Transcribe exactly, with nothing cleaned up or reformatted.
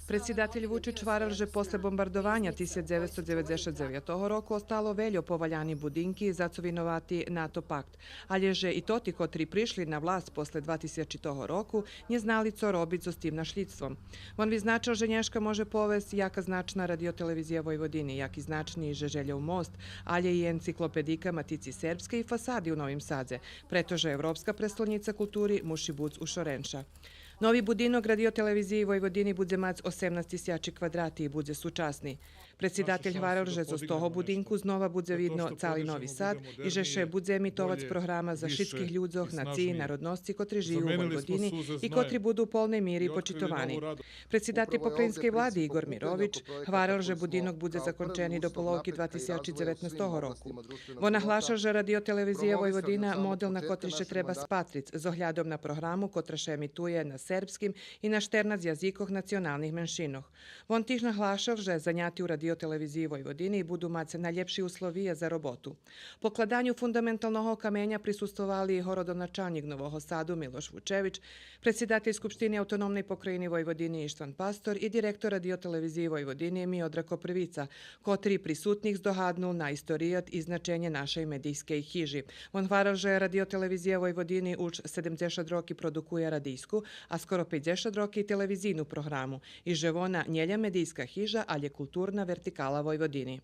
Предсидатель Вучич гварел же после бомбардованя тисяч дзевецсто дзеведзешат дзевятого року остало вельо поваляни будинки за цо виновати НАТО пакт, алє же и тоти котри пришли на власт после два тисячи того року нє знали цо робиц зоз тим нашлїдством. Вон визначел же нєшка може повесц яка значна Радио-телевизия Войводини, як и значни же Жельов мост, алє и енциклопедика Матици сербскей и фасади у Новим Садзе, прето же Европска престолнїца култури муши буц ушоренша. Нови будинок Радио-телевизиї Войводини будзе мац осемнац тисячи квадрати и будзе сучасни. Предсидатель гварел же зоз того будинку знова будзе видно цали Нови Сад и же ше будзе емитовац програма за шицких людзох, нациї, народносци котри жию у Войводини и котри буду у полней мири почитовани. Предсидатель покраїнскей влади Игор Мирович гварел же будинок будзе закончени до половки два тисячи дзеветнастого року. Вон наглашел же Радио-телевизия Войводина модел на котри ше треба спатриц з оглядом на програму котра ше емитує на сербским и на штернац язикох националних меншинох. Вон тиж наглашел же заняти у Радио-телевизиї Войводини буду мац найлєпши условия за роботу. Покладаню фундаменталного каменя присуствовали и городоначалнїк Нового Саду Милош Вучевич, предсидатель Скупштини Автономней покраїни Войводини Иштван Пастор и директор Радио-телевизиї Войводини Миодра Копривица, котри присутних здогаднул на историят и значенє нашей медийскей хижи. Вон гварел же Радио-телевизия Войводини уж седемдзешат роки продукує радийску, а скоро пейдзешат роки телевизийну програму и же вона нє лєм медийска хижа, алє културна вертикала Войводини.